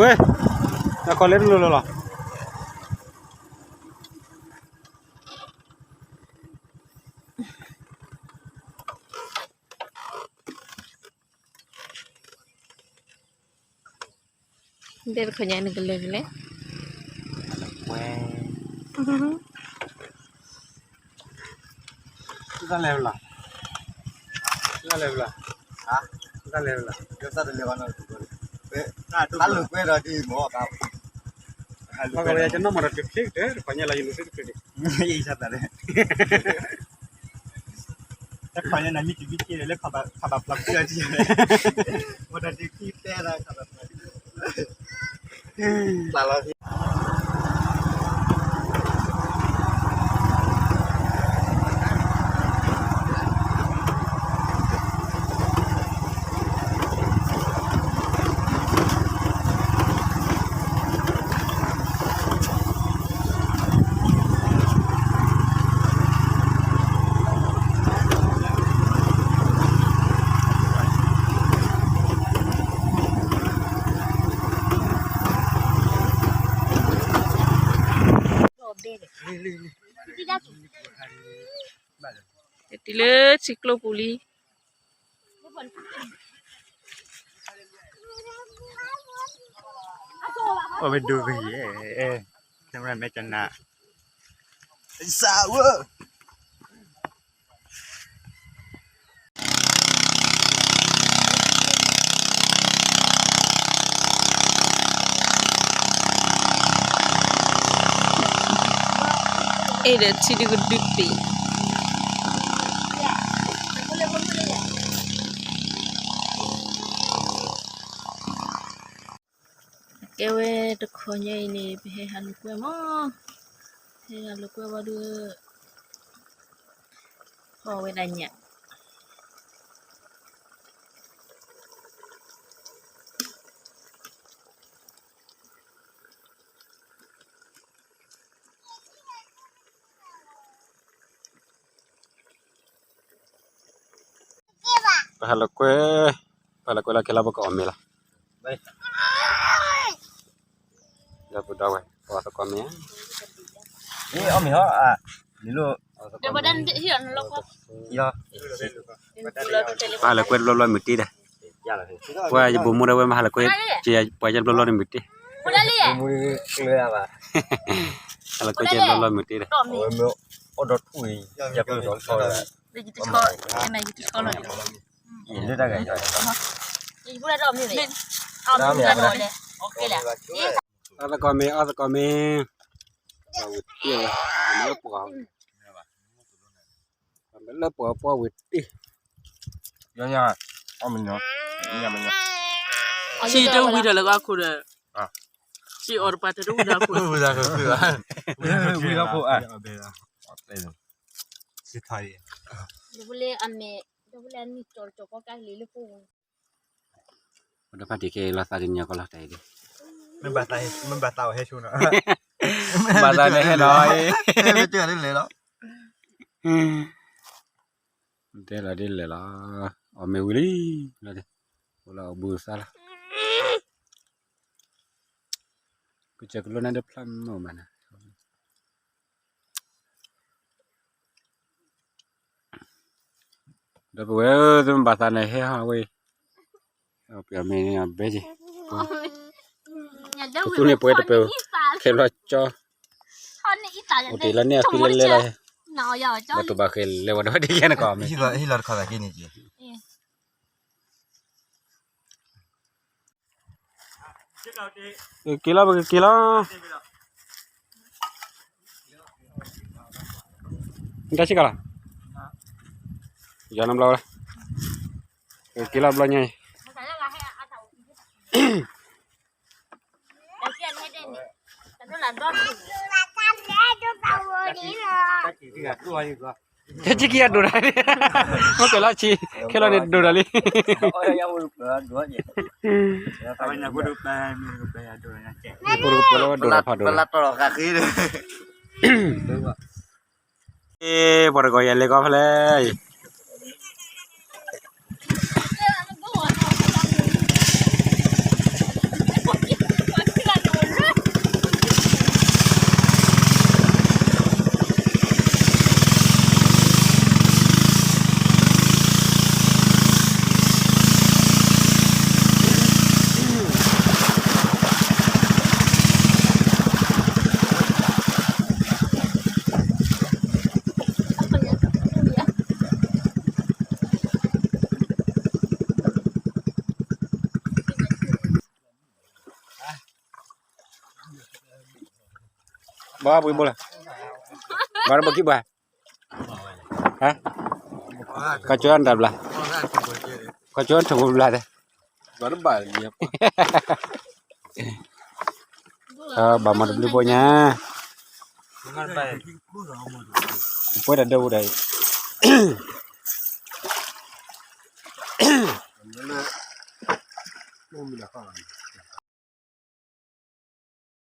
ဝဲ, တၢ်ခီလဲတလိၤလီၤလီၤ. ဒဲတခီညါနကလဲၤကလဲၤ, ကွဲ, တၢ်လဲၤဘၣ်လီၤ, တၢ်လဲၤဘၣ်လီၤ, ဟါ, တၢ်လဲၤဘၣ်လီၤ, တၢ်လဲၤဘၣ်လီၤ, တၢ်လဲၤကွဲဒီးဒ်မ့ၢ်, ပှၤကဝဲယကနီၢ်မၤဒီးတချ့ကတၢၢ် တခီညါလီၤယလူၤသ့တချ့ဒီး, ယအံၤသးသးလဲၣ်. တၢ်ခီညါနမ့ၢ်တဘံၣ်က့ၢ်လၢခီဘၣ်ဖျါဖျါ, ဝဲတၢ်တခံတဲဒၣ်ခီဘၣ်ဖျါ, ကျါလီၤ. တတုၤလၢထံကျိပူၤလံ. အိၣ်မ့ၢ်ဒိဂ့ၤယဲ, အဲ, မဲကနၣ်, စးဝဲ. အဲၣ်ဒိးထံဒုကဒုပ့ၤ. ကဲဝဲတခီညါအံၤန့ၣ် ပဟဲဟးလိာ်ကွဲမး, ဟဲဟးလိာ်ကွဲဝံၤဒီး ဖီၣ်ဝဲဒၣ်ညၣ်. ပဟးလိာ်ကွဲ, ပဟးလိာ်ကွဲလၢခဲလၢာ်ပကအီၣ်မ့ၤလီၤ. ဒီပုၢ်ဒီဝဲၢ် ပအီၣ်သကိးမ့ၤ, အီၣ်မ့ၤဟီ, လီၤ, ပဟးလိာ်ကွဲတဘျီဘျီမုၢ်တ့ဒီး, ပှၤယဘိၣ်မူဒီးဝဲမ့ၢ်ဟးလိာ်ကွဲ, ပှၤယဘျီဘျီန့ၣ်မုၢ်တ့, ဟးလိာ်ကွဲကဲတဘျီဘျီမုၢ်တ့ဒီး, အီၣ်သကိးမ့ၤ, အီၣ်သကိးမ့ၤ, ပှၤဝံၤတ့ၢ်ဝဲ, လၢပှၤ, လၢပှၤပှၤဝံၤတ့ၢ်, ဆံတဝံၤဒီးလၢအခိၣ်ဒီး, ဆံအီၣ်တပှၤတဝံၤဒီးအခိၣ်, ဝံၤဒီးခိၣ်, ဝံၤဒီးခိၣ်, ဒီပုၢ်လၢအမဲာ်, ဒီပုၢ်လၢအနံၣ်ကၠီကၠီကီကါကလံၤလၢပူၤ, ဒီးဖါတံၢ်ခဲအံၤလီၤသးတညီကီလီၤတၢ်အံၤဒ်, မ့ၢ်ဘၣ်သးအီၤဟဲဆိနီၤ, ဘၣ်သးန့ၣ်ဟဲနီၤ, တဲလီၤဒ်လဲၣ်လီၤ, အီၣ်မ့ၤဝံၤလံ, အိၣ်လီၤအီၣ်ဘုသါလီၤ, ကစၢၢ်ကလိနၢ်ဒၢဖျါမုာ်မးနၤ ဒီပုၢ်ဝဲၢ်ဧၢ, သုမ့ၢ်ဘၣ်သးန့ၣ်ဟဲဟးဝဲ, ပမ့ၢ်န့ၣ်ဘဲက့ၤ, ပသူန့ၣ်ပှဲၤတပၢၢ်, ခဲဘျီကၠီ, အိၣ်တ့ၢ်လီၤန့ၢ်အဖံလဲၢ်လဲၢ်လီၤ, ဘၣ်တူၢ်ဘၣ်ဃဲၤလဲၤဝဲဒီးဝဲဒ်ယဲၢ်နကီၢ်မ့ၢ်, က့ၤလီၤ ပကက့ၤလီၤ, နတၢ်ဆံးကလီၤ, ယၤနဘျီဝဲ, ပကက့ၤလီၤဘျီညါအံၤ တၢ်ဆံးကယၤဒိၣ်ဒၣ်, မ့ၢ်ကလီၤဆံး, ခဲလီၤန့ၣ်ဒိၣ်ဒၣ်လံ, ဖိတကပၤလၢဝဲဒိၣ်ဒီးဖးဒိၣ်, ပှၤတဂီၤယဲၢ်လဲၤကီၢ်ဖဲလဲၣ်အံၤ, ပှၤ ဘၣ်ပှ့ၤဘိလၢ, ဘၣ်တဘၣ်ခံဘၣ်, ဟါ, ကၠီနတၢ်ဘျါ, ကၠီထီၣ်ဘျါတဲ, ဘၣ်မၤတဘျုးဘိညါ, ပှဲၤတၢ်ဒၢဝဲဒၣ်အံၤ, မ့ၢ်လၢ, မ့ၢ်မ့ၢ်လၢ